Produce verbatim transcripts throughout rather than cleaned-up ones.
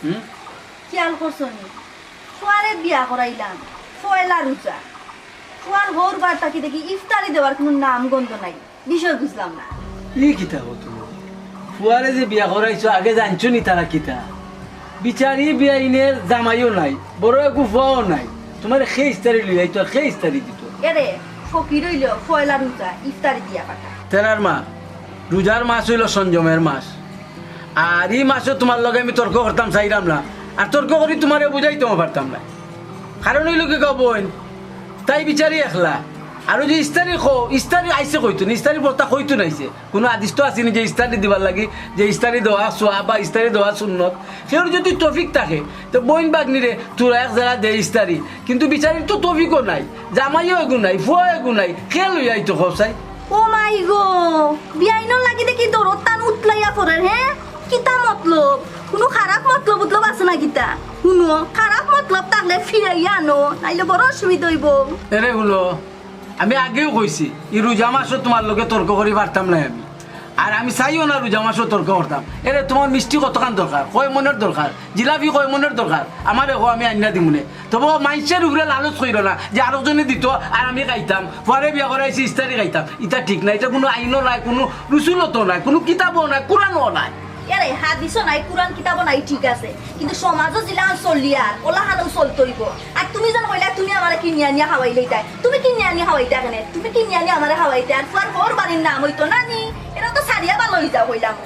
হুম? খেয়াল করছো নি? ফুয়ারে বিয়া করাইলাম, পয়লা রোজা। ফুয়ার হউর বার থাকি দেখি ইফতারি দেওয়ার কুনু নাম গন্ধ নাই। বিষয় বুঝলাম না। ই কিতা কও তুমি? ফুয়ারে যে বিয়া করাইছো, আগে জানছো নি তারা কিতা? বিচারি বিয়াইনের জামাইও নাই, বড় এগু ফুয়াও নাই। তুমারে কে ইফতারি লইয়া আইতো, কে ইফতারি দিতো? এরে, ফকির অইলেও পয়লা রোজা ইফতারি দিয়া পাঠা। তেরার মা, রোজার মাস অইলো সংযমের মাস। আর ই মাসো তুমার লগে আমি তর্ক করতাম চাইরাম না, আর তর্ক করি তুমারে বুঝাইতেও পারতাম না। কারণ অইলো কিতা কও বইন, তাই বিচারি একলা। আর অউ যে ইফতারি কও, ইফতারি আইছে কইতো না, ইফতারি বর্তা কইতো না আইছে। কুনু আদিষ্ট আছে নি যে ইফতারি দিবার লাগি, যে ইফতারি দেওয়া সওয়াব বা ইফতারি দেওয়া সুন্নত? কেউর যদি তৌফিক থাকে, তে বইন ভাগ্নিরে থুড়া এক জেলা দে ইফতারি। কিন্তু বিচারির তো তৌফিকও নাই, জামাইও এগু নাই, ফুয়াও এগু নাই, কে লইয়া আইতো কও চাই? ও মাই গো, বিয়াইনর লাগি দেখি দরদটান উতলাইয়া পড়ের, হে? কিতা মতলব? কুনু খারাপ মতলব উতলব আছে না কিতা? হুনো, খারাপ মতলব থাকলে ফিরাইয়া আনো, নাইলে বড় অসুবিধা অইবো। এরে হুনো, আমি আগেও কইছি, ই রোজা মাসো তুমার লগে তর্ক করি পারতাম নায় আমি। আর আমি চাইও না রোজা মাসো তর্ক করতাম। এরে, তুমার মিষ্টি কতখান দরকার, কয় মনর দরকার, জিলাপি কয় মনর দরকার, আমারে কও, আমি আইনা দিমুনে। তবে মাইনষের উপরে লালচ কইরো না যে আরকজনে দিতো আর আমি খাইতাম, ফুয়ারে বিয়া করাইছি ইফতারি খাইতাম। ইতা ঠিক না, ইতা কুনু আইনও নাই, কুনু রসুলতও নাই, কুনু কিতাবও নাই, কুরআনও নাই। এরে, হাদিসও নাই, কুরআন কিতাবও নাই, ঠিক আছে, কিন্তু সমাজো যেলাখান চলিয়ার, অলাখানউ চলতো অইবো। আর তুমি যেন কইলা তুমি আমারে কিনিয়া আনিয়া খাওয়াইলাইতায়, তুমি কিনিয়া আনিয়া খাওয়াইতায় কেনে? তুমি কিনিয়া আনিয়া আমারে খাওয়াইতায়, আর ফুয়ার হউর বাড়ির নাম অইতো না নি? এরা তো ছাড়িয়া ভালা অইযাও কইলাম।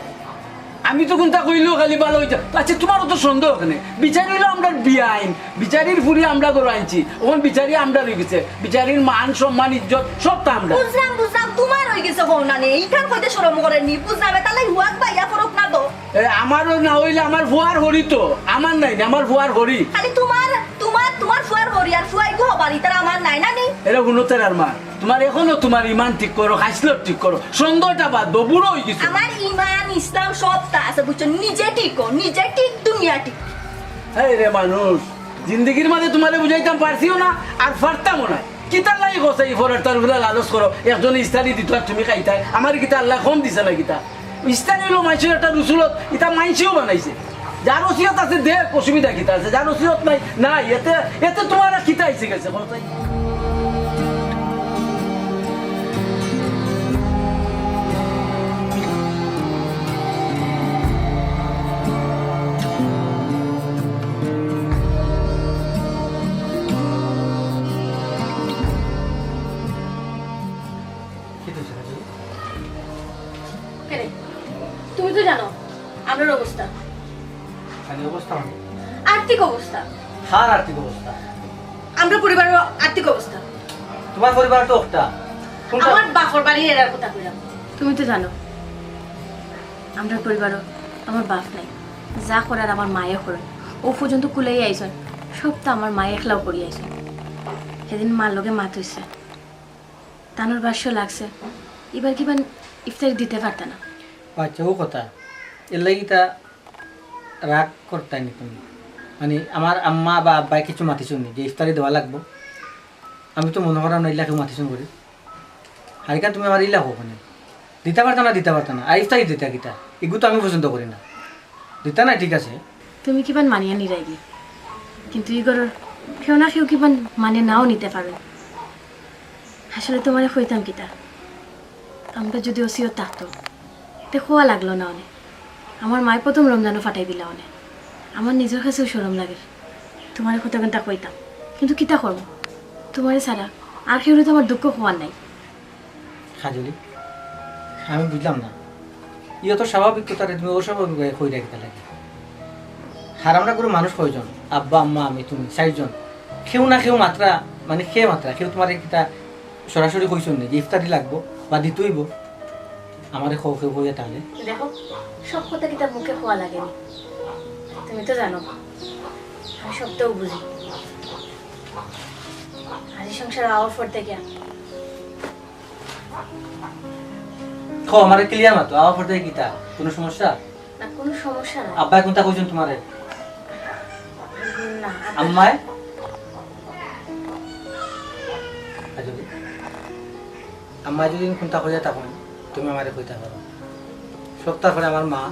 আমি তো কুনতা কইলেও খালি ভালা অইযাও। আচ্ছা, তুমারও তো সন্দেহ কেনে? বিচারি অইলো আমরার বিয়াইন, বিচারির ফুড়ি আমরা ঘরো আনছি, অখন বিচারি আমরার অইগেছে, বিচারির মান সম্মান ইজ্জত সবতা আমরার। বুঝলাম, বুঝলাম, তুমার অইগেছে কও না নি, ইখান কইতে শরম করের নি, বুঝলাম, এতার লাগি হুয়াক বাইয়া ফরক না তো। এ, আমারও না অইলে আমার ফুয়ার হরি তো, আমার নায় নি, আমার ফুয়ার হরি। খালি তুমার, তুমার, তুমার ফুয়ার হরি আর ফুয়া ইগু হবার ইতারা আমার নায় না নি? এরে হুনো তেরার মা, তুমার অখনো তুমার ইমান ঠিক করো, খাইছলত ঠিক করো, সন্দেহটা বাদ দেও, বুড়া অইগেছো। আমার ইমান, ইসলাম সবতা আছে, বুঝছো? নিজে ঠিক অও, নিজে ঠিক, দুনিয়া ঠিক। হায়রে মানুষ, জিন্দেগির মাঝে তুমারে বুঝাইতাম পারছিও না, আর পারতামও না। কিতার লাগি কও চাই ই ফুয়ার তার উপরে লালচ করো, একজনে ইফতারি দিতো আর তুমি খাইতায়, আমারে কিতা আল্লায় কম দিছে না কিতা? ইফতারি অইলো মাইনষের একটা রসুলত, ইতা মাইনষেও বানাইছে। যার ওসিয়ত আছে দেউক, অসুবিধা কিতা আছে? যার ওসিয়ত নাই, নাই। এতে, এতে তুমার আর কিতা আইছে গেছে, কও চাই? কিতা অইছে? কেনে? তুমি তো জানো আমরার অবস্থা। খালি অবস্থা মানে? আর্থিক অবস্থা। কার আর্থিক অবস্থা? আমরার পরিবারর আর্থিক অবস্থা। তুমার পরিবার তো একটা। কুনটা? আমার বাপর বাড়ি এরার কথা কইরাম। তুমি তো জানো, আমরার পরিবারো আমার বাপ নাই। যা করার আমার মায়ে করইন। অউ পর্যন্ত কুলাইয়া আইছইন, সবতা আমার মায়ে একলাউ করি আইছইন। হিদিন মার লগে মাত অইছে। তানর ভাষ্য লাগছে, ইবার কিবান ইফতারি দিতে পারতা না। আচ্ছা, অউ কথা। এরলাগি ইতা রাগ করতায় নি তুমি? মানে, আমার আম্মা বা আব্বায় কিচ্ছু মাতিছইন নি যে ইফতারি দেওয়া লাগবো? আমি তো মনো করাম না ইলা কেউ মাতিছইন করি। আর ইখান তুমি আমারে ইলা কও কেনে? দিতা পারতা না, দিতা পারতা না। আর ইফতারি দিতা কিতা? ইগু তো আমি পছন্দ করি না। দিতা না, ঠিক আছে। তুমি কিবান মানিয়া নিরায়গি, কিন্তু ই ঘরর কেউ না কেউ কিবান মানিয়া নাও নিতে পারে। আসলে তুমারে কইতাম কিতা, আমরার যুদি ওসিয়ত থাকতো, তে কওয়া লাগলো না অনে। আমার মায়ে প্রথম রমজানো ফাটাই দিলা অনে। আমার নিজর কাছেও শরম লাগের তুমারে কতখানতা কইতাম, কিন্তু কিতা করমু, তুমারে ছাড়া আর কেউরে তো আমার দুঃখ কওয়ার নাই। কাজলি, আমি বুঝলাম না, ইয়তো স্বাভাবিক কথারে তুমি অস্বাভাবিক ভাবে কইরায় কিতার লাগি? আর আমরার ঘরো মানুষ কয়জন? আব্বা, আম্মা, আমি, তুমি, চাইরজন। কেউ না কেউ মাতরা, মানে, কে মাতরা? কেউ তুমারে কিতা সরাসরি কইছইন নি যে ইফতারি লাগবো বা দিতে অইবো? আমারে কও, কেউ কইয়া তাইলে। দেখো, সব কথা কিতা মুখে কওয়া লাগে নি? তুমি তো জানো, আমি সবতাউ বুঝি। আর ই সংসারো আওয়ার পর থাকি কও, আমারে clear মাতো, আওয়ার পর থাকি কিতা? কুনু সমস্যা? না, কুনু সমস্যা নাই। আব্বায় কুনতা কইছইন তুমারে? না, আব্বা- আম্মায়? আচ্ছা, আম্মায় যুদি কুনতা কইয়া থাকইন, তুমি আমারে কইতা পারো। সবতার পরে আমার মা,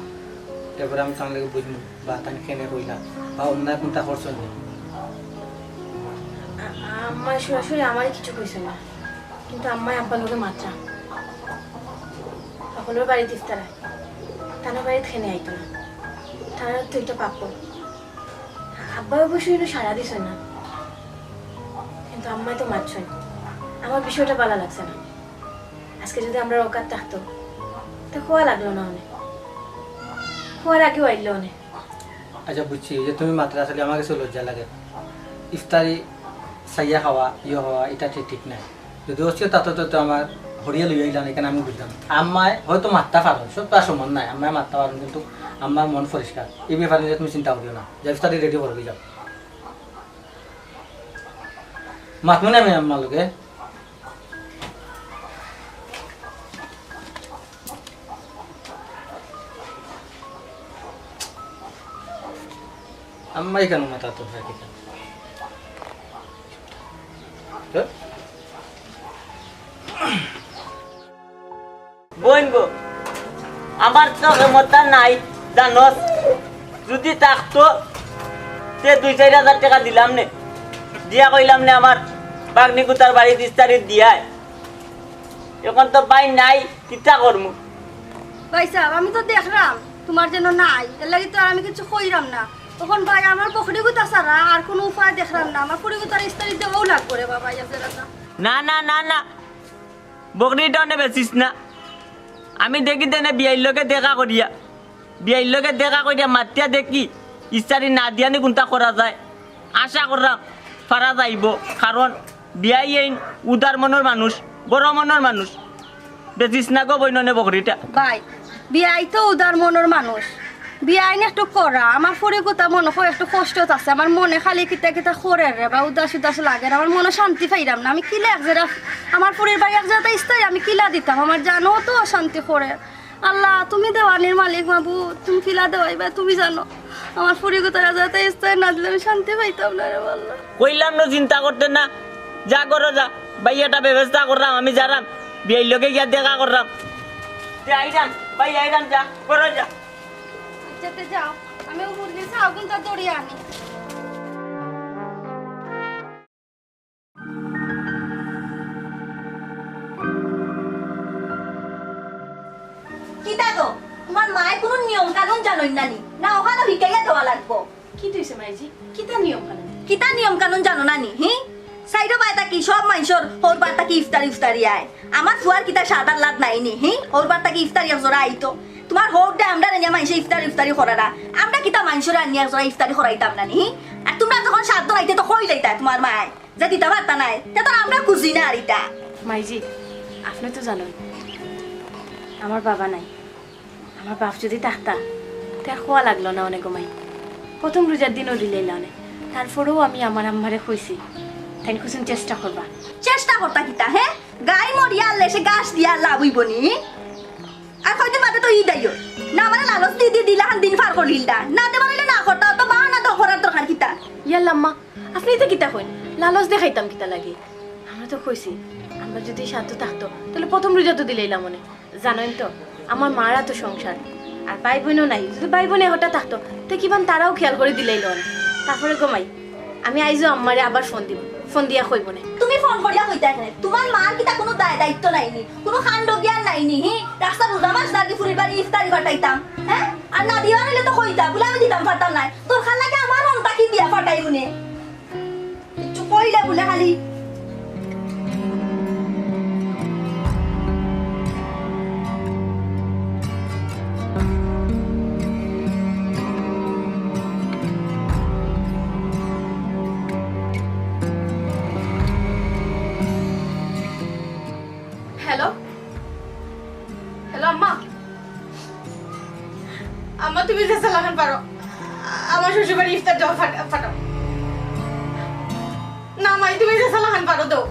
এরপরে আমি তান লগে বুঝমু, বা তান কেনে কইলা, বা অন্যায় কুনটা করছইন নি। আ-, আম্মায় সরাসরি আমারে কিছু কইছে না, কিন্তু আম্মায় আব্বার লগে মাতরা। হকলর বাড়িত ইফতার অয়, তান বাড়িত কেনে আইতো না, তান তো একটা পাপ। আব্বায় অবশ্য ইনো সাড়া দিছে না, কিন্তু আম্মায় তো মাতছইন। আমার বিষয়টা ভালা লাগছে না। আজকে যদি আমরার অকাত থাকতো, তে কওয়া লাগলো না অনে, কওয়ার আগেউ আইলো অনে। আচ্ছা, বুঝছি, ওই যে তুমি মাতরায় আসলে আমার কাছে লজ্জা লাগে। ইফতারি চাইয়া খাওয়া, ইয়ে হওয়া, ইটা ঠিক, ঠিক নায়। যদি অস্তিত্ব থাকতো, তো আমার হরিয়া লইয়া আইলাম, এখানে আমি বুঝলাম। আম্মায় হয়তো মাততা পারইন, সব তো আর সমান নায়, আম্মায় মাততা পারইন, কিন্তু আম্মার মন পরিষ্কার। এই ব্যাপারে নিয়ে তুমি চিন্তা করিও না, যে ইফতারি রেডি করো, যাও। মাতমু না আমি আম্মার লগে। আম্মায় কেনে মাতরা তো হয় কিতা? হ্যাঁ? বইন গো, আমার তো ক্ষমতা নাই, জানোস। যদি থাকতো, তে দুই চাইর হাজার টেকা দিলাম নে। দিয়া কইলাম নে আমার ভাগ্নি কুতার বাড়িত ইফতারি দিয়ায়। এখন তো ভাই নাই, কিতা করমু? ভাইসাব, আমি তো দেখরাম তুমার যেন নাই, এরলাগি তো আর আমি কিচ্ছু কইরাম না। অখন ভাই, আমার বকরি গুতা ছাড়া আর কুনু উপায় দেখরাম না। আমার ফুরি গুতার ইফতারি দেওয়াউ লাগবো রে বাবা, ইয়া জেরাটা। না, না, না, না, বকরিটা অনে বেচিস না। আমি দেখি দেনে বিয়াইর লগে দেখা করিয়া, বিয়াইর লগে দেখা করিয়া মাতিয়া দেখি ইফতারি না দিয়া নি কুনটা করা যায়। আশা কররাম পারা যাইবো, কারণ বিয়াই এইন উদার মনর মানুষ, বড় মনর মানুষ। বেচিস না গো বইন অনে বকরিটা। ভাই, বিয়াই তো উদার মনর মানুষ। বিয়াইন একটু কড়া, আমার ফুরি গুতা মনো কয় একটু কষ্টত আছে। আমার মনে খালি কিতা কিতা করের রে বা, উদাস উদাস লাগের। আমার মনো শান্তি পাইরাম না। আমি কিলা এক জেরা, আমার ফুরির বাড়ি এক জেরা ইফতারি, আমি কিলা দিতাম? আমার জানও তো অশান্তি করের। আল্লাহ, তুমি দেওয়ানির মালিক মাবুদ, তুমি কিলা দেওয়াইবা, তুমি জানো। আমার ফুরি গুতার এক জেরা ইফতারি না দিলে আমি শান্তি পাইতাম না রে আল্লাহ। কইলাম না চিন্তা করতে না, যা করো যা, ভাই, এটা ব্যবস্থা কররাম, আমি যারাম, বিয়াইর লগে গিয়া দেখা কররাম। তে আইরাম, ভাই, আইরাম, যা করো যা। আচ্ছা, তে যাও, আমি ও মুরগির ছাউগুনটা দড়িয়া আনি। কিতা গো, তুমার মায়ে কুনু নিয়ম কানুন জানইন না নি? না, অখানও হিকাইয়া দেওয়া লাগবো। কিতা অইছে মাইজি? কিতা নিয়ম কানুন? কিতা নিয়ম কানুন জানো না নি, হি? চাইরোবায় থাকি সব মানষর হউর বাড়ি থাকি ইফতারি উফতারি আয়। আমার ফুয়ার কিতা সাদার লাদ নাই নি, হি? হউর বাড়ি থাকি ইফতারি এক জোড়া আইতো। তুমার হউর দে আমরারে নিয়া মানষে ইফতারি উফতারি করারা। আমরা কিতা মানষরে আনিয়া এক জোড়া ইফতারি করাইতাম না নি, হি? আর তুমরা যখন সাত জন আইতে তো কইলাইতা তুমার মায়। যে দিতা পারতা নায়, তে তো আমরা খুজি না আর ইতা। মাইজি, আপনে তো জানইন, আমার বাবা নাই। আমার বাপ যুদি থাকতা, তে আর কওয়া লাগলো না অনে গো মাই। প্রথম রোজার দিনও দিলাইলা অনে। তারপরেও আমি আমার আম্মারে কইছি, তাইন কইছইন চেষ্টা করবা। চেষ্টা করতা কিতা, হে? গাই মরিয়া আনলে সে গাছ দিয়া লাভ অইবো নি? আর কয়দিন বাদে তো ইদ আইও। না, আমারে লালচ দি দি দিলা, হান দিন পার করিলতা। না দেবার অইলে না করতা, অত বাহানা তো করার দরকার কিতা? ইয়াল্লা আম্মা, আপনে ইতা কিতা কইন? লালচ দেখাইতাম কিতা লাগি? আমরা তো কইছি, আমরা যুদি সাধ্য থাকতো, তাইলে প্রথম রোজা তো দিলাইলাম অনে। জানইন তো, আমার মার তো সংসার, আর ভাই বইনও নাই। যুদি ভাই বইন একটা থাকতো, তে কিমান তারাও খেয়াল করি দিলাইলো অনে। তারপরে গো মাই, আমি আইজও আম্মারে আবার ফোন দিমু, ফোন দিয়া কইমুনে। তুমি ফোন করিয়া কইতায় কেনে? তুমার মার কিতা কুনু দায় দায়িত্ব নাই নি? কুনু কাণ্ড জ্ঞান নাই নি? হি? রাস্তাত রোজা মাস লাগি ফুরির বাড়ি ইফতারি পাঠাইতাম, হে? আর না দিবার অইলে তো কইতা, বুলে আমি দিতাম পারতাম নায়। দরকার লাগে আমার হন্তা কি দিয়া পাঠাইমুনে। কিচ্ছু কইলে বুলে খালি। হ্যালো? হ্যালো, আম্মা? আম্মা, তুমি যে চালাখান পারো, আমার শ্বশুর বাড়ি ইফতার দেওয়া ফাট-, ফাটাও। না মাই, তুমি যে চালাখান পারো দেও।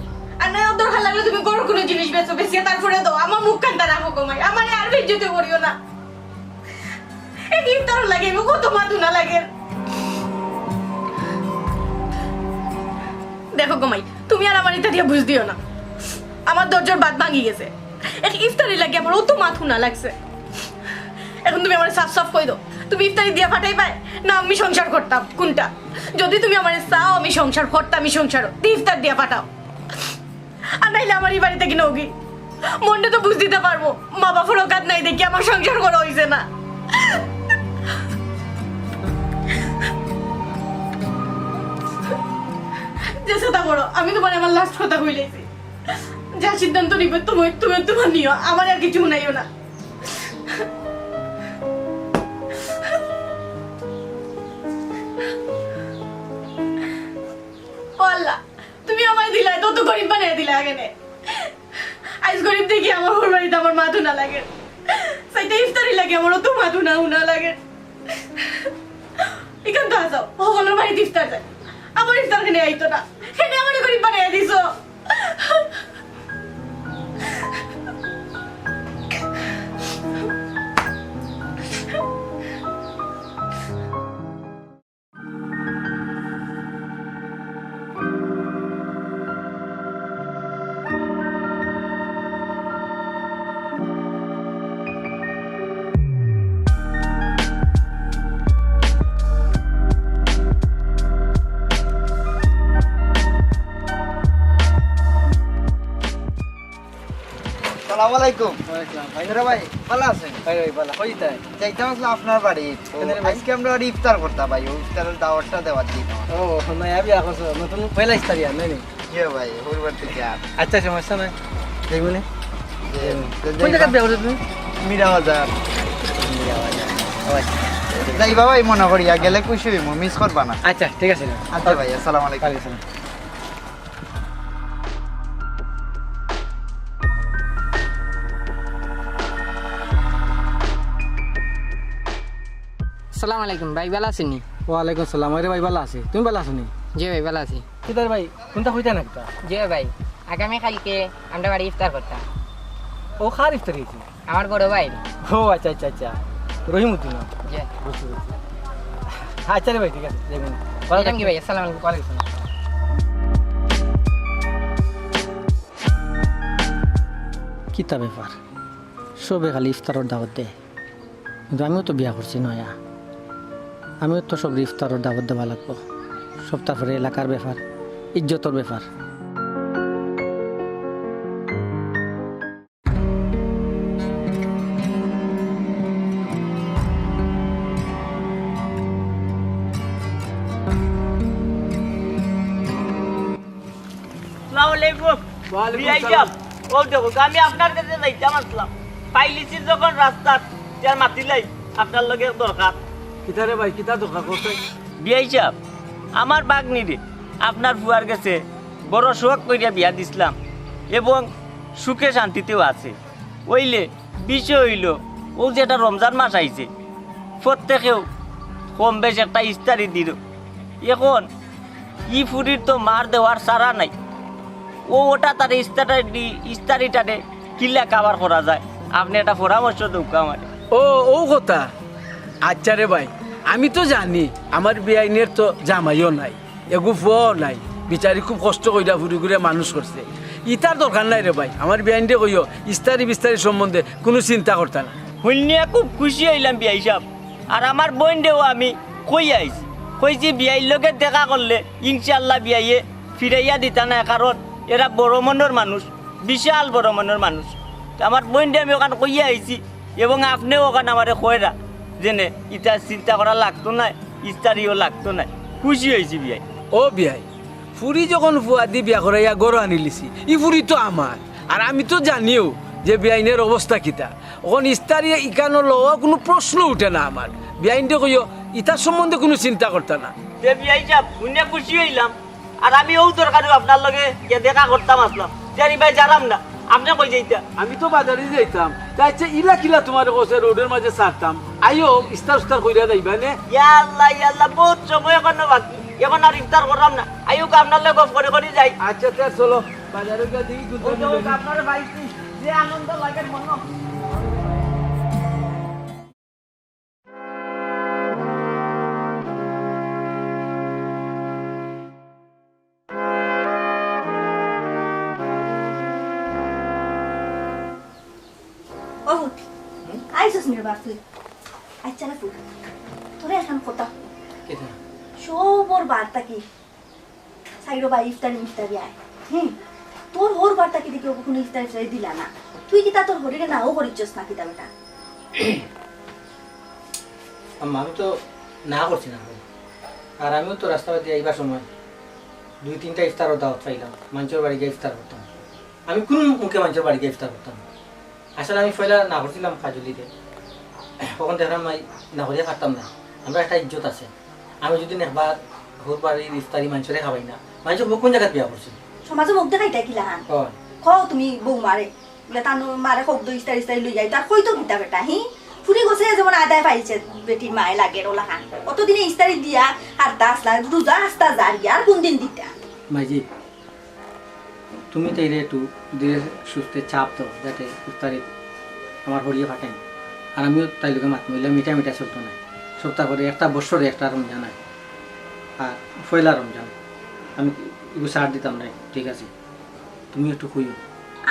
আর না, দরকার লাগলে তুমি ঘরর কুনু জিনিস বেচো, বেচিয়া তারপরে দেও। আমার মুখ কান্তা রাখো গো মাই, আমারে আর বেইজ্জতি করিও না। এই ইফতার লাগে, আমি কত মাথা না লাগে। দেখো গো মাই, তুমি আর আমার ইতা দিয়া বুঝ দিও না। আমার ধৈর্যর বাঁধ ভাঙি গেছে। এক ইফতারি লাগি আমার অত মাথা না লাগছে। এখন তুমি আমারে সাফ সাফ কই দেও, তুমি ইফতারি দিয়া ফাটাইবায় না আমি সংসার করতাম, কোনটা? যদি তুমি আমারে চাও আমি সংসার করতাম, আমি সংসার, তে ইফতার দিয়া ফাটাও। আর নাইলে আমার ই বাড়ি থাকি নওগি। মনটা তো বুঝ দিতা পারবো, মা বাপর অকাত নাই দেখি আমার সংসার করা অইছে না। যেতা করো, আমি তুমারে আমার লাস্ট কথা কইলাইছি। যে সিদ্ধান্ত নিবে তুমি, তুমি তুমার নিও, আমারে আর কিছু হুনাইও না। ও আল্লাহ, তুমি আমারে দিলায়, তত গরিব বানাইয়া দিলায় কেনে? আইজ গরিব দেখি আমার হউর বাড়িত আমার মাত হুনা লাগে। চাইরটা ইফতারি লাগে, আমার অত মাত হুনা লাগে। ইখান তো আছো, হকলর বাড়িত ইফতার যায়। আমার ইফতার কেনে আইতো না। কেনে আমারে গরিব বানাইয়া দিছো। সালাম আলাইকুম। ওয়ালাইকুম সালাম। ভাই, ভাই, ভালা আছইন? ভাই, ভাই, ভালা। কই যাইতায়? যাইতাম আছলাম আপনার বাড়ি। ও, কেনে রে ভাই? আইজকে আমরার ইফতার করতা ভাই, অউ ইফতারর দাওয়াতটা দেওয়ার জন্য। ও, নয়া বিয়া করছো, নতুন পয়লা ইফতারি আর, নায় নি? জি ভাই, হউর বাড়ি থাকি আর। আচ্ছা, সমস্যা নাই। যাইমুনে? জি, তো কোন যাইবা? জাগাত বিয়া করছো তুমি? মীরা বাজার। মীরা বাজার। ও আচ্ছা। যাইবা ভাই, মনো করিয়া গেলে খুশি অইমু, মিস করবা না। আচ্ছা, ঠিক আছে। আচ্ছা ভাই, আসসালামু আলাইকুম। ওয়ালাইকুম আসসালাম। আসসালামু আলাইকুম ভাই, ভালা আছইন নি? ওয়ালাইকুম আসসালাম। আরে ভাই, ভালা আছি, তুমি ভালা আছো নি? জি ভাই, ভালা আছি। কিতা রে ভাই, কুনতা কইতা না কিতা? জি ভাই, আগামী কাইলকে আমরার বাড়ি ইফতার করতা। ও, কার ইফতারি অইছে? আমার বড় ভাই। ও আচ্ছা, আচ্ছা, আচ্ছা, রহিমউদ্দিন। জি। বুঝছি, বুঝছি। আচ্ছা রে ভাই, ঠিক আছে, যাইমুনে। ভালা থাকো ভাই, আসসালামু আলাইকুম। ওয়ালাইকুম আসসালাম। কিতা ব্যাপার? সবে খালি ইফতারর দাওয়াত দেয়, কিন্তু আমিও তো বিয়া করছি নয়া, আমিও তো সবরে ইফতারর দাওয়াত দেওয়া লাগবো। সবতা পরে এলাকার ব্যাপার, ইজ্জতর ব্যাপার। আসসালামু আলাইকুম। ওয়ালাইকুম বিআই আসসালাম। সাব, অউ দেখউক্কা, আমি আপনার গেছে যাইতাম আছলাম। পাইলিছি যখন রাস্তাত, তে আর মাতিলাই, আপনার লগে দরকার। কিতা রে ভাই, কিতা দরকার কও চাই? বিআই সাব, আমার ভাগ্নিরে আপনার ফুয়ার গেছে বড় শখ করিয়া বিয়া দিছলাম এবং সুখে শান্তিতেও আছে। অইলে বিষয় অইলো, অউ যে একটা রমজান মাস আইছে, প্রত্যেকেউ কম বেশ একটা ইফতারি দিলো। এখন ই ফুরির তো মার দেওয়ার চারা নাই, অউ অটা তারে ইফতারটা দি-, ইফতারিটারে কিলা cover করা যায়, আপনে একটা পরামর্শ দেউক্কা আমারে। ও, অউ কথা। আচ্ছা রে ভাই, আমি তো জানি আমার বিয়াইনর তো জামাইও নাই, এগু ফুয়াও নাই, বিচারি খুব কষ্ট করিয়া ফুরিগুরে মানুষ করছে। ইতার দরকার নাই রে ভাই, আমার বিয়াইনরে কইও ইফতারি বিস্তারি সম্বন্ধে কুনু চিন্তা করতা না। হুনিয়া খুব খুশি অইলাম বিআই সাব, আর আমার বইনরেও আমি কইয়া আইছি, কইছি বিআইর লগে দেখা করলে ইনশাআল্লাহ বিআইয়ে ফিরাইয়া দিতা নায়, কারণ এরা বড় মনর মানুষ, বিশাল বড় মনর মানুষ। তে আমার বইনরে আমি অখান কইয়া আইছি এবং আপনেও অখান আমারে কইরা যেনে ইতা চিন্তা করা লাগতো নায়, ইফতারিও লাগতো নায়। খুশি অইছি বিআই। ও বিআই, ফুরি যখন ফুয়াদি বিয়া করাইয়া ঘরো আনিলিছি, ই ফুরি তো আমার। আর আমি তো জানিও যে বিয়াইনর অবস্থা কিতা। অখন ইফতারি ইখানো লওয়া কুনু প্রশ্ন উঠে না আমার। বিয়াইনরে কইও, ইতার সম্বন্ধে কুনু চিন্তা করতা না। তে বিআই সাব, হুনিয়া খুশি অইলাম। আর আমি অউ দরকারেউ আপনার লগে গিয়া দেখা করতাম আছলাম। তে আর ইবায় যাইরাম না, আপনে কই যাইতা? আমি তো বাজারে যাইতাম। তে আচ্ছা, ইলা কিলা তুমারে কইছে রোডর মাঝে ছাড়তাম? আইও, ইফতার উফতার করিয়া যাইবায় নে। ইয়া আল্লাহ, ইয়া আল্লাহ, বউত সময় অখনো বাকি। অখন আর ইফতার কররাম না। আইউক্কা, আপনার লগে গফ করি করি যাই। আচ্ছা, তে চলো, বাজারে গিয়া দেখি কুনতা অউ তো মিলে। আপনারে পাইছি, যে আনন্দ লাগে মনো। ও ফুত, আইছস নি রে বাপ তুই? আচ্ছা রে ফুত, তোর বার থাকি চাইরো ভাই ইফতারি মিফতারি আয়। হুম, তোর হউর বার থাকি দেখি অগু কুনু ইফতারি ফিফতারি দিলা না। তুই কিতা তোর হউরে নাও করিছস না কিতা বেটা? আম্মা, আমি তো না করছি না। আর আমিও তো রাস্তাবাদি আইবার সময় দুই তিনটা ইফতারর দাওয়াত পাইলাম, মানষর বাড়ি গিয়া ইফতার করতাম। আমি কুনু মুখে মানষর বাড়ি গিয়া ইফতার করতাম না। আসলে আমি পয়লা না করছিলাম কাজলিরে, অখন দেখলাম আমি না করিয়া পারতাম না। আমরার একটা ইজ্জত আছে, আমি যুদি একবার হউর বাড়ির ইফতারি মানষরে খাওয়াই না, মানষে কইবো কুন জাগাত বিয়া করছি। সমাজে মুখ দেখাইতা কিলাখান? অয়। কও তুমি বউ মারে, বলে তান মারে কউক দে ইফতারি ইফতারি লইয়া আইতা, আর কইতো কিতা বেটা, হি? ফুরি গেছে যেমন আদায় পাইছে, বেটির মায়ে লাগের অলাখান। অতদিনে ইফতারি দিয়া হারতা আছলা, রোজা আস্তা যার গিয়া, আর কুনদিন দিতা? মাইজি, তুমি তাইরে একটু ধীরে সুস্থে চাপ দেও, যাতে ইফতারিত আমার হউরে পাঠাইন। আর আমিও তাইর লগে মাতমু, অইলে মিঠা মিঠা চলতো নায়। সপ্তাহ পরে একটা বছরে একটা রমজান আয়, আর পয়লা রমজান। আমি ইগু ছাড় দিতাম নায়, ঠিক আছে? তুমি একটু কইও।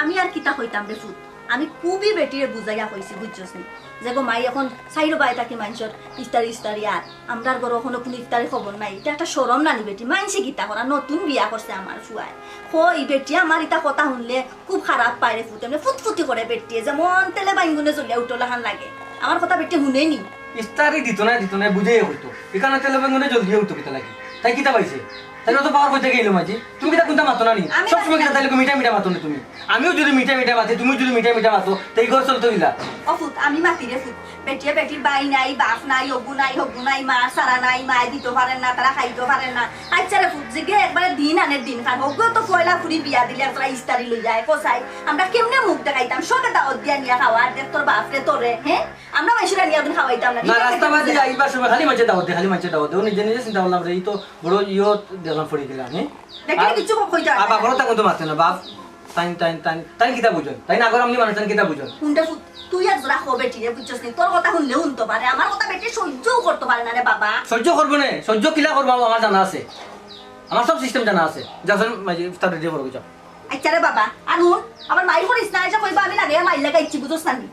আমি আর কিতা কইতাম রে ফুত, আমি খুবই বেটিরে বুঝাইয়া কইছি, বুঝছস নি? যে গো মাই, অখন চাইরো বায় থাকি মানষর ইফতারি ইফতারি আর আমরার ঘরো অখনো কুনু ইফতারি খবর নাই, ইটা একটা শরম না নি বেটি? মানষে কিতা করা, নতুন বিয়া করছে আমার ফুয়ায়। কই বেটি, আমার ইতা কথা হুনলে খুব খারাপ পায় রে ফুত, এমনে ফুতফুতি করে বেটিয়ে, যেমন তেলে বাইঙ্গুনে জ্বলিয়া উঠো লাখান লাগে। আমার কথা বেটি হুনে নি। ইফতারি দিত না, দিত না, বুঝাইয়া কইতো। ইখানো তেলে বাইঙ্গুনে জ্বলিয়া উঠতো কিতা লাগি? তাই কিতা পাইছে? তাইলে অত পাওয়ার কই থাকি আইলো মাইজি? তুমি কিতা কুনতা মাতো না নি? আমি সবসময় কিতা তাইলে মিঠা মিঠা মাতো না তুমি? আমিও যুদি মিঠা মিঠা মাতি, তুমিও যুদি মিঠা মিঠা মাতো, তে ই ঘর চলতো কিলা? ও ফুত, আমি মাতি রে ফুত। বেটিয়ে বেটির বাই নাই, বাফ নাই, অগু নাই, হগু নাই, মা সারা নাই, মায়ে দিতো পারের না, তারা খাইতো পারের না। আইচ্ছা রে ফুত, যেগিয়ে একবারে দিন আনে দিন খায়। হগুয়ে তো পয়লা ফুরি বিয়া দিলে একজরা ইফতারি লইয়া আয়, কসাই। আমরা কেমনে মুখ দেখাইতাম? সবে দাওয়াত দিয়া নিয়া খাওয়ার, দেখ তোর বাফরে তোরে, হে? আমরা মানষরে নিয়া অগুন খাওয়াইতাম না। না, রাস্তাবাদি আইবার সময় খালি মানষে দাওয়াত দে, খালি মানষে দাওয়াত দে। অউ নিজে নিজে চিন্তা করলাম রে, ই তো বড় ইয়ো দেখলাম পড়ি গেলাম, হে? দেখলে আর কিছু কইতা আর পারবে না। বাপরও তা কুনতা মাতে না, বাপ, তাইন, তাইন, তাইন, তাইন কিতা বুঝইন? তাইন আগর আমলি মানুষ, তাইন কিতা বুঝইন? কুনটা ফু-, তুই একজরা ক বেটিরে, বুঝছস নি? তোর কথা হুনলে হুনতো পারে, আমার কথা বেটি সহ্যও করতো পারে না রে বাবা। সহ্য করবো নে, সহ্য কিলা করবো আমার জানা আছে, আমার সব সিস্টেম জানা আছে। যা, চল, মাইজি, ইফতার রেডি করো, যাও। আইচ্ছা রে বাবা, আর হুন, আবার মাইর করিস না, আইসা কইবা আমি লাগাইয়া মাইর লাগাইছি, বুঝছস না নি?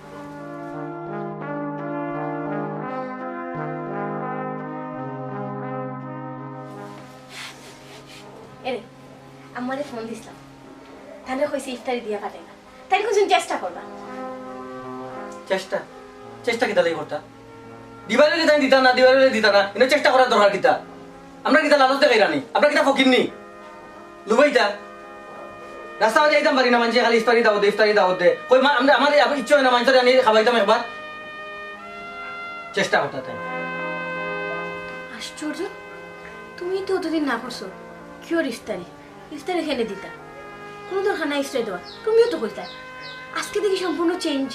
এরে, আম্মারে ফোন দিছলাম, তানে কইছি ইফতারি দিয়া পাঠাইবা। তাইন কইছইন চেষ্টা করবা। চেষ্টা? চেষ্টা কিতা লাগি করতা? দিবার অইলে তাইন দিতা না, দিবার অইলে দিতা না। ইনো চেষ্টা করার দরকার কিতা? আমরা কিতা লালচ দেখাইরাম নি? আমরা কিতা ফকির নি? লুবাইতা? রাস্তাবাদি আইতাম পারি না, মানষে খালি ইফতারি দাওয়াত দে, ইফতারি দাওয়াত দে। কই মা, আমরা, আমার ইচ্ছা অয় না মানষরে আনি খাওয়াইতাম একবার? চেষ্টা করতা তাইন। আশ্চর্য, তুমি তো অতদিন না করছো, কিওর ইফতারি? ইফতারি কেনে দিতা? কুনু দরকার নাই ইফতারি দেওয়ার, তুমিও তো কইতা। আইজকে দেখি সম্পূর্ণ চেঞ্জ।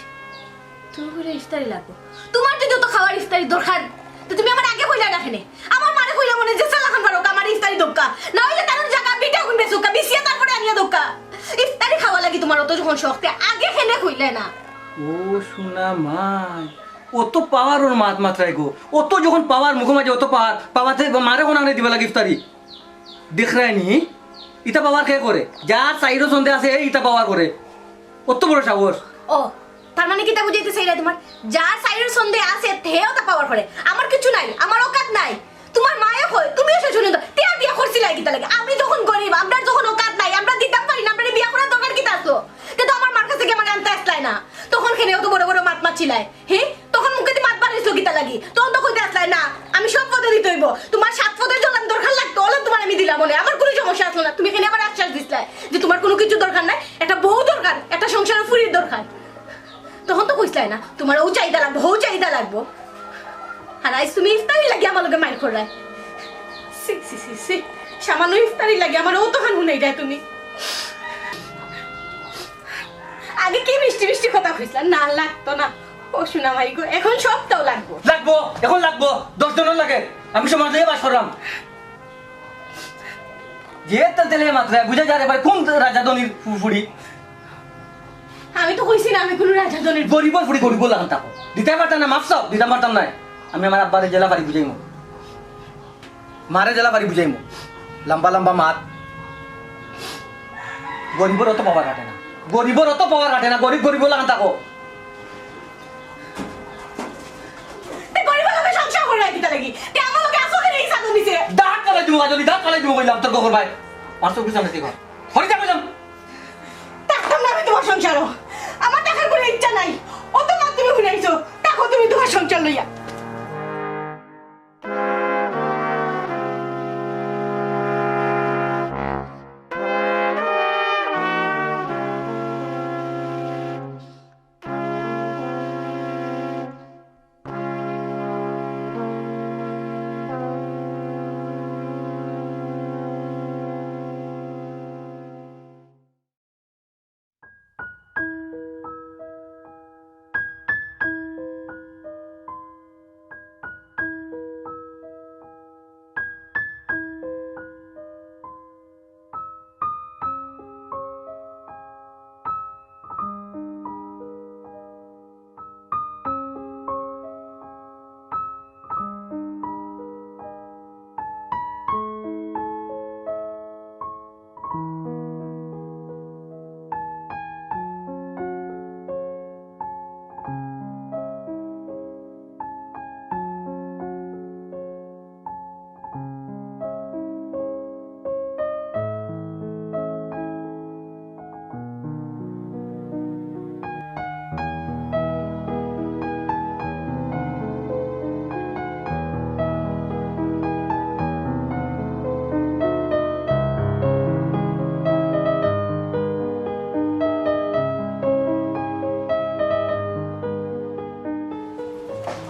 তুমি কইলে ইফতারি লাগবো। তুমার যুদি অত খাওয়ার ইফতারি দরকার, তে তুমি আমারে আগে কইলায় না কেনে? আমার মারে কইলায় মনে যেছা লাখান পারউক্কা আমারে ইফতারি দেউক্কা, না অইলে তান জাগা ভিটা অগুন বেচউক্কা, বেচিয়া তারপরে আনিয়া দেউক্কা। ইফতারি খাওয়ার লাগি তুমার অত যখন শখ, তে আগে কেনে কইলায় না? ও সোনা মাই, অত পাওয়ারর মাত মাতরায় গো, অত যখন পাওয়ার মুখো মাঝে অত পাওয়ার, পাওয়াতে মারে কুন আঙ্গুলে দিবা লাগি ইফতারি? দেখরায় নি, ইতা পাওয়ার কে করে? যার চাইরো ছন্দে আছে, হে ইতা পাওয়ার করে। অত বড় সাহস। ও, তার মানে কিতা বুঝাইতে চাইরায় তুমার? যার চাইরো ছন্দে আছে, হে অতা পাওয়ার করে। আমার কিচ্ছু নাই, আমার অকাত নাই। তুমার মায়ে কয়, তুমিও শেষ পর্যন্ত, তে বিয়া করছিলায় কিতা লাগি? আমি যখন গরিব, আমরার যখন অকাত নাই, আমরা দিতাম পারি না, আমরারে বিয়া করার দরকার কিতা আছলো? তে তো আমার মার কাছে গিয়া আমারে আনতে আছলায় না। তখন কেনে অত বড় বড় মাত মাতছিলায়? হে? তখন মুখেদি মাত বার অইছিল কিতা লাগি? তখন তো কইতে আছলায় না, আমি সব পদে দিতে অইবো। তুমার সাত পদে জ্বলান দরকার লাগতো, অলা তুমার আমি দিলাম অনে। আমার কুনু সমস্যা আছলো না। তুমি কেনে আমারে আশ্বাস দিছলায় যে তুমার কুনু কিচ্ছু দরকার নাই, একটা বউ দরকার, একটা সংসারর ফুরির দরকার। তখন তো কইছলায় না, তুমার অউ চাহিদা লাগবো, হউ চাহিদা লাগবো। আর আইজ তুমি ইফতারির লাগি আমার লগে মাইর কররায়। ছি, ছি, ছি, ছি। সামান্য ইফতারির লাগি আমারে অতখান হুনাইরায় তুমি। আগে কি মিষ্টি মিষ্টি কথা কইছলায়, না লাগতো না। ও সোনা মাই গো, এখন সবতাউ লাগবো। লাগবো, এখন লাগবো। দশ জনর লাগে। আমি সমাজ লইয়া বাস কররাম। যে তেল তেলে মাতরায়, বুঝা যায় এবারে কুন রাজা ধনির ফু-, ফুড়ি। আমি তো কইছি না আমি কুনু রাজা ধনির। গরিবর ফুড়ি গরিবর লাখান থাকো। দিতায় পারতায় না, মাফ চাও, দিতাম পারতাম নায়। আমি আমার আব্বারে যেলা পারি বুঝাইমু। মারে যেলা পারি বুঝাইমু। লম্বা লম্বা মাত। গরিবর অত পাওয়ার খাটে না। গরিবর অত পাওয়ার খাটে না। গরিব গরিবর লাখান থাকো। তে গরিবর লগে সংসার কররায় কিতা লাগি? তে আমার লগে আছো কেনে ই ছাদর নিচে? দাগ কালাই দিমু। তুমি কইলাম তোর গফর ভাই, মারছো বুঝলাম না তুই ঘর। হরি যা কইলাম। থাকতাম না আমি তুমার সংসারো। আমার থাকার কুনু ইচ্ছা নাই। অত মাত তুমি হুনাইছো, থাকো তুমি তুমার সংসার লইয়া।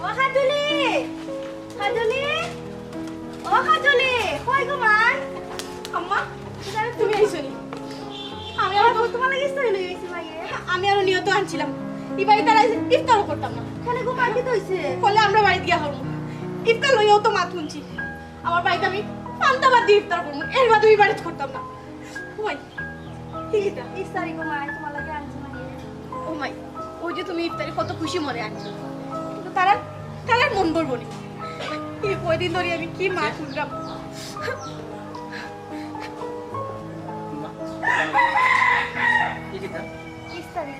ও হাজুলি, হাজুলি, ও হাজুলি, কই গো মাই? আম্মা, তুমি আইছো নি? আমি আরো, তুমার লাগি ইফতারি লই আইছি মাইয়ে। আমি আরো নিয়ত আনছিলাম, ই বাড়িত আর ইফতারও করতাম না। কেনে গো মা, কিতা অইছে? কইলে আমরার বাড়িত গিয়া করমু। ইফতার লইয়াও তো মাত হুনছি। আমার বাড়িত আমি পান্তা ভাত দি ইফতার করমু, এর বাদে ই বাড়িত করতাম না। ওই, কি কিতা? ইফতারি গো মাই, তুমার লাগি আনছি মাইয়ে। ও মাই, ওই যে তুমি ইফতারি কত খুশি মনে আনছো, কিন্তু তারার, তারার মন ভরবো নি। এই কয়দিন ধরি আমি কি মাত হুনরাম। মা, কি কিতা? ইফতারি।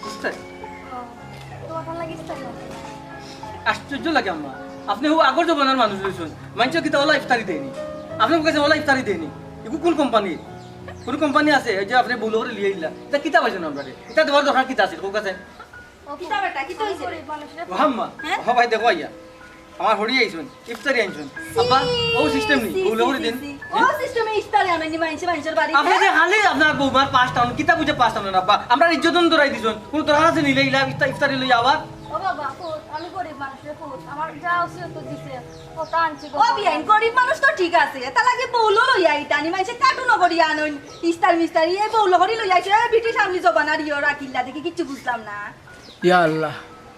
ইফতারি? ও, তুমার লাগি ইফতারি আনছি। আশ্চর্য লাগে আম্মা, আপনে হউ আগর জমানার মানুষ অইছইন, মানষে কিতা অলা ইফতারি দেয়নি, আপনে কাছে অলা ইফতারি দেয়নি। ইগু কুন কোম্পানি? কুনু কোম্পানি আছে? এই যে আপনে বউলো করি লইয়া আইলা, ইতা কিতা পাইছইন আমরারে? ইতা দেওয়ার দরকার কিতা আছিল? কউক্কা চাই। ও কিতা বেটা, কিতা অইছে? গরিব মানুষরে ও আম্মা, হ্যাঁ? ও ভাই দেখো আইয়া, আমার হরি আইছইন, ইফতারি আনছইন। আব্বা, ও সিস্টেম নি, ছি, বউলো ছি, করি ছি, দেন। ছি। ও সিস্টেমে ইফতারি আনইন নি মানষে, মানষর বাড়িত? আপনে যে খালি আপনার বউমার পাঁচটা অন, কিতা বুঝে পাঁচটা অন আব্বা? আমরার ইজ্জত অন দরাই দিছইন, কুনু দরকার আছে নি ইলা ইফতা-, ইফতারি লইয়া আবার? ও বাবা, ফুত, আমি গরিব মানুষ রে ফুত, আমার যা আছে অতা দিছে, অতা আনছি গো। ও বিয়াইন, গরিব মানুষ তো ঠিক আছে, এরলাগি বউলো লইয়া আইতা নি, মানষে কার্টুনো করি আনইন, ইস্তার মিস্তারি, এই বউলো করি লইয়া আইছে, এই ব্রিটিশ আমলি জমানার ইয়ো রাখিলা দেখি কিচ্ছু বুঝলাম না। ইয়া আল্লাহ,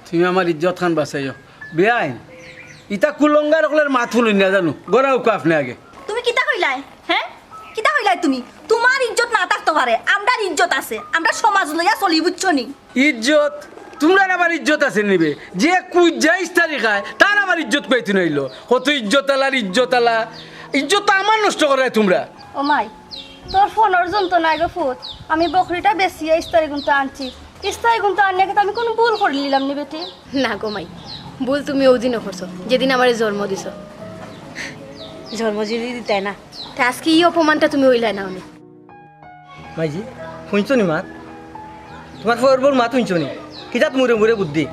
তুমি আমার ইজ্জত খান বাঁচাইও। বিয়াইন, ইতা কুলঙ্গার অকলর মাত হুনইন না জানু, গড়া উকা আপনে আগে। তুমি কিতা কইলায়? হ্যাঁ? কিতা কইলায় তুমি? তুমার ইজ্জত না থাকতো পারে, আমরার ইজ্জত আছে, আমরা সমাজ লইয়া চলি, বুঝছো নি? ইজ্জত? তুমরার আবার ইজ্জত আছে নিবে? যে কুইজ্জা ইস্তারি খায়, তার আবার ইজ্জত কইতে নাইলো। কত ইজ্জত আলার ইজ্জত আলা। ইজ্জত তো আমার নষ্ট করায় তুমরা। ও মাই, তোর ফোনর যন্ত্রণায় গো ফুত, আমি বকরিটা বেচিয়া ইস্তারি গুনতা আনছি। ইস্তারি গুনতা আনিয়া কিতা আমি কুনু ভুল করিলিলাম নি বেটি? না গো মাই, ভুল তুমি অউ দিনও করছো, যেদিন আমারে জন্ম দিছো। জন্ম যদি দিতায় না, তে আজকে ই অপমানটা তুমি অইলায় না অনে। মাইজি, হুনছো নি মাত? তুমার ফুয়ার বউর মাত হুনছো নি? কিজাত মুরে মুরে বুদ্ধি।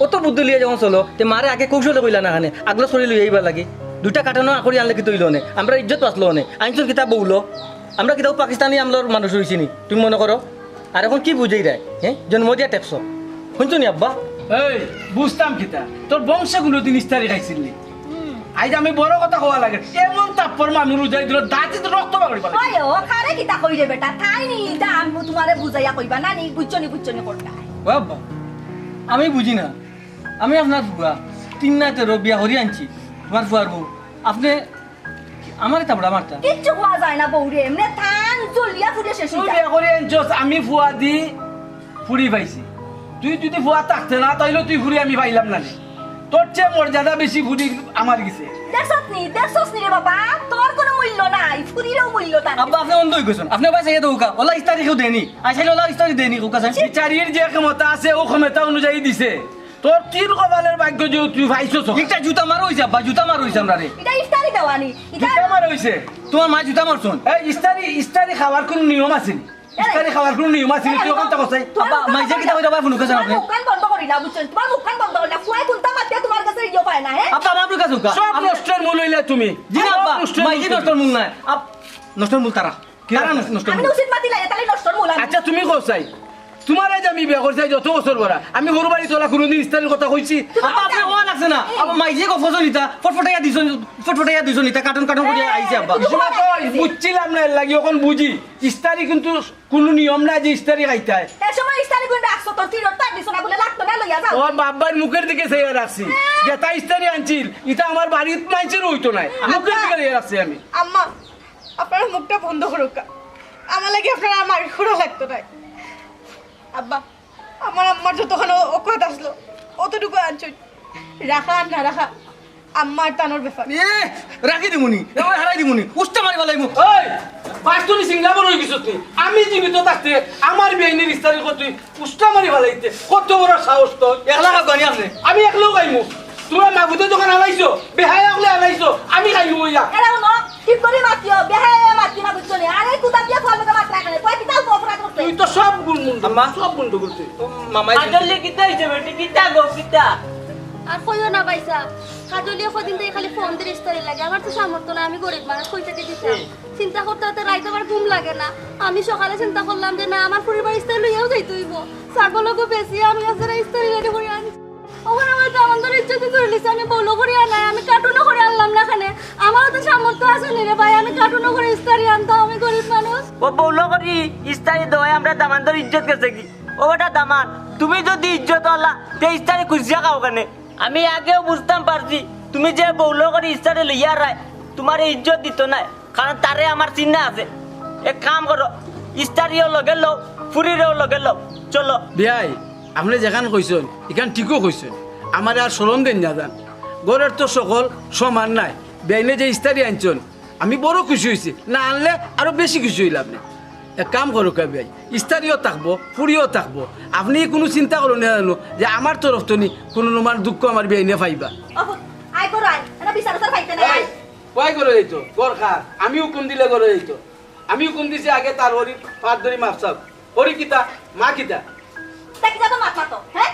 অত বুদ্ধি লইয়া যখন চলো, তে মারে আগে কৌশলে কইলা না কেনে, আগলো ছড়ি লইয়া আইবার লাগি। দুইটা কাটানো আকড়ি আনলে কিতা অইলো অনে? আমরার ইজ্জত বাঁচলো অনে। আনছইন কিতা বউলো? আমরা কিতাও পাকিস্তানি আমলর মানুষ অইছি নি? তুমি মনো করো? আর অখন কি বুঝাইরায়? হ্যাঁ? জন্ম দিয়া টেকছো। হুনছো নি আব্বা? এই, বুঝতাম কিতা? তোর বংশে কুনুদিন ইস্তারি খাইছিল নি? আইজ আমি বড় কথা কওয়া লাগে। এমন তাপ্পর মানুষ উজাই দিলো, দাঁতি তো রক্ত বাগড়ি পালে। ওই, ও কারে কিতা কইরে বেটা? তাই নি, ইতা আমি তুমারে বুঝাইয়া কইবা না নি, বুঝছো নি, বুঝছো নি করতা। ও আব্বা, আমি বুঝি না। আমি আপনার ফুয়া, তিন না তেরো বিয়া করি আনছি, তুমার ফুয়ার বউ। আপনে আমারে তাবড়া মারতা। কিচ্ছু কওয়া যায় না বউরে, এমনে থান জ্বলিয়া পুড়িয়া শেষ অই যায়। বিয়া করি আনছস, আমি ফুয়া দি ফুড়ি পাইছি। তুই যদি ফুয়া থাকতে না, তাইলে তুই ফুড়ি আমি পাইলাম না রে। তোর চেয়ে মর্যাদা বেশি ফুড়ি আমার গেছে। দেখছস নি, দেখছস নি রে বাবা, তোর কুনু মূল্য নাই, ফুড়িরও মূল্য থাকে। আব্বা, আপনে অন্ধ অই গেছইন। আপনে বাস আইয়া দেউক্কা, অলা ইস্তারি কেউ দেয়নি। আইসাইল অলা ইস্তারি দেয়নি, কউক্কা চাই। বিচারির যে ক্ষমতা আছে, অউ ক্ষমতা অনুযায়ী দিছে। তোর তিন কপালের ভাগ্য যে তুই পাইছস। একটা জুতা মারো অইছে আব্বা, জুতা মারো অইছে আমরারে। ইটা ইফতারি দেওয়ানি। ইটা কিতা আমার অইছে? তুমার মায়ে জুতা মারছইন। এই ইস্তারি, ইস্তারি খাওয়ার কুনু নিয়ম আছে নি? ইস্তারি খাওয়ার কুনু নিয়ম আছে নি? তুই অখন তা কছাই। আব্বা, মাইজে কিতা কইরা ভাই ফোন করছইন আপনি? মুখখান বন্ধ করিলা, বুঝছইন? তুমার মুখখান বন্ধ করিলা। ফুয়ায় কুনতা মাতিয়া তুমার গেছে ইয়ো পায় না, হে? আব্বা, আমার কাছে উকা। সব নষ্টর মূল অইলা তুমি। জি না, আব্বা, মাইজে নষ্টর মূল নায়। আব-, নষ্টর মূল তারা। তারা নষ্ট-, নষ্টর মূল। আমি উচিত মাতি লাগে, তাইলে নষ্টর মূল আমি। আচ্ছা, তুমি কছাই। তুমারে যে আমি বিয়া করছি, যত বছর বড়া, আমি হউর বাড়ি তোলা কুনুদিন ইস্তারির কথা কইছি? আব্বা, আপনে কওয়া লাগছে না। আব্বা, মাইজে গো ফসল ইতা, ফটফটাইয়া দিছইন, ফটফটাইয়া দিছইন ইতা, কার্টন কার্টন করিয়া আইছে আব্বা। বুঝছিলাম না, এর লাগি অখন বুঝি। ইস্তারি কিন্তু কুনু নিয়ম না যে ইস্তারি খাইতায়। এ সময় ইস্তারি গুন্ডা আসছো, তোর তিরটা দিছো না বলে লাগতো না, লইয়া যাও। ও বাবার মুখের দিকে চাইয়া রাখছি। যেটা ইস্তারি আনছিল, ইটা আমার বাড়িত মাইনষের অইতো নায়। মুখের দিকে চাইয়া রাখছি আমি। আম্মা, আপনারা মুখটা বন্ধ করুক্কা। আমার লাগি আপনারা আমার ঘুরা লাগতো নায়। আব্বা, আমার আম্মার যতখান অ-, অকাত আসলো, অতটুকু আনছইন। রাখা আর না রাখা, আম্মার তানোর ব্যাপার। এ, রাখি দিমুনি, এ, হারাই দিমুনি, উষ্টা মারি ফালাইমু। ওই, বাস তুই সিঙ্গাপুর অই গেছত নি? আমি জীবিত থাকতে আমার বিয়াইনের ইস্তারির কথা তুই উষ্টা মারি ফালাইতে কত বড় সাহস তোর? একলা খাও গনি আপনে? আমি একলাও খাইমু। তুমরা মাগুতে যখন আলাইছো, বেহায়া অকলে আলাইছো, আমি খাইমু অইয়া। এরা হুনো, ঠিক করি মাতিও, বেহায়া মাতি না বুঝছো নি? আরে কুদাম দিয়া ফল মতো মাত রাখে না, কয় কিতা অপরাধ করছে? তুই তো সব গুণ মুন্ড, আম্মা। সব গুণ করছিস। ও মামাই কাজলি কিতা অইছে বেটি? কিতা গো, কিতা? আর কইও না ভাইসাব, কাজলি কদিন থাকি খালি ফোন দের ইস্তারি লাগে। আমার তো সামর্থ্য নাই, আমি গরিব মানুষ, কই থাকি দিতাম? এই। চিন্তা করতে করতে রাইত আমার ঘুম লাগে না। আমি সকালে চিন্তা করলাম যে না, আমার ফুরির বাড়ি ইস্তারি লইয়াউ যাইতে অইবো। ছাগল ওগু বেচি আমি আজ ইস্তারি রেডি করি আনি। ওখানে আমার দামান্দর ইজ্জত ধরি লিছে, আমি বউলো করি আনাই, আমি কার্টুনও করি আনলাম না এখানে। আমারও তো সামর্থ্য আছে নি রে ভাই, আমি কার্টুনও করি ইস্তারি আনতাম, আমি গরিব মানুষ। ও বউলো করি ইস্তারি দেওয়ায় আমরার দামান্দর ইজ্জত গেছে গি? ও বেটা দামান, তুমি যদি ইজ্জত আলা, তে ইস্তারি খুজিয়া খাও কেনে? আমি আগেও বুঝতাম পারছি, তুমি যে বউলো করি ইস্তারি লইয়া আরায়, তুমারে ইজ্জত দিতো নায়। কারণ তারে আমার চিন্না আছে। এক কাম করো, ইস্তারিও লগে লও, ফুরিরেও লগে লও, চলো। বিয়াই, আপনে যেখান কইছইন, ইখান ঠিকউ কইছইন। আমারে আর শরম দেইন না যান। ঘরর তো সকল সমান নায়। বিয়াইনে যে ইস্তারি আনছইন, আমি বড় খুশি অইছি। না আনলে আরো বেশি খুশি অইলাম নে। এক কাম করউক্কা বিয়াই, ইস্তারিও থাকবো, ফুরিও থাকবো। আপনে কুনু চিন্তা করইন না জানো যে আমার তরফ থনে কুনু রকম দুঃখ আমার বিয়াইনে পাইবা। ওহ, আয় করো আয়, এটা বিচার আচার পাইতে নাই, আয়। কয় ঘরো যাইতো? ঘর কার? আমি হুকুম দিলে ঘরো যাইতো। আমি হুকুম দিছি আগে তার হরির পাত ধরি মাফ চাও। হরি কিতা? মা কিতা? তা কিতা তো মাত মাতো, হ্যাঁ?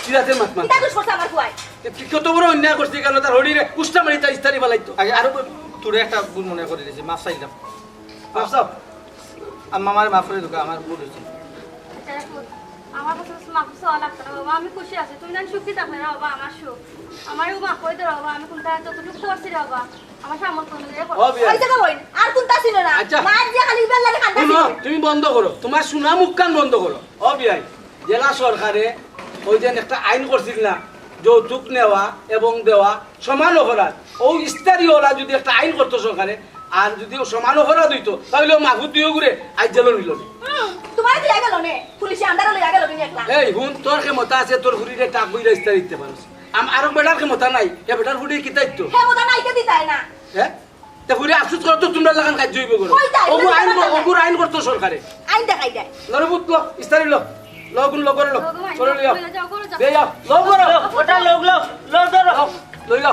কিতা তে মাত মাতো? কিতা দুষ করছে আমার ফুয়ায়? এ, কি, কত বড় অন্যায় করছে, কেনে তার হরিরে উষ্টা মারি তার ইস্তারি ফালাইতো? আগে আরো ব-, তোরে একটা ভুল মনে করি দিছি, মাফ চাইলাম। মাফ চাও। আম্মা, আমারে মাফ করি দেউক্কা, আমার ভুল অইছে। আচ্ছা, রাখো। আমার কাছে মাফ চাওয়া লাগতো না বাবা, আমি খুশি আছি। তুমি জানি সুখী থাকলে রে বাবা, আমার সুখ। আমারেও মাফ করি দে রে বাবা, আমি কুনটা যতটুকু করছি রে বাবা, আমার সামর্থ্য অনুযায়ী করছি। ও বিয়াই। ওই জায়গা বইন, আর কুনটা ছিল না? আচ্ছা। মার দিয়া খালি ইবার লাগে কান্দা ছিল। তুমি বন্ধ করো, তুমার শুনা মুখখান বন্ধ করো। ও বিয়াই, জেলা সরকারে ওই যে একটা আইন করছিল না, যৌতুক নেওয়া এবং দেওয়া সমান অপরাধ। ও ইস্তারি ওলা যদি একটা আইন করতো সরকারে, আর যদি ও সমান অপরাধ অইতো, তাইলে ও মাহফুদ দুইও ঘুরে আইজ জেলো নিল নে। হুম, তুমারে দিয়া গেল নে, পুলিশে আন্ডারে লইয়া গেল নে একলা। এই হুন, তোর ক্ষমতা আছে, তোর ফুরিরে টাক বইরা ইস্তারি দিতে পারস। আম-, আরো বেটার ক্ষমতা নাই, এ বেটার ফুরি কিতা দিতো? ক্ষমতা নাই তো দিতায় না। হ্যাঁ? তে ফুরি আফসোস করো তো তুমরার লাখান কাজ অইবো করো। কই তাই? ওগু আইন কর-, ওগুর আইন করতো সরকারে। আইন দেখাই দেয়। লরে পুত লো, ইস্তারি লো। লো গুন লো, করে লো। লো গো, করে লইয়া। লইয়া যাও, করে যাও। দে যাও। লো করো। ওটা লোক লো, লো ধরো। লো, লই লো।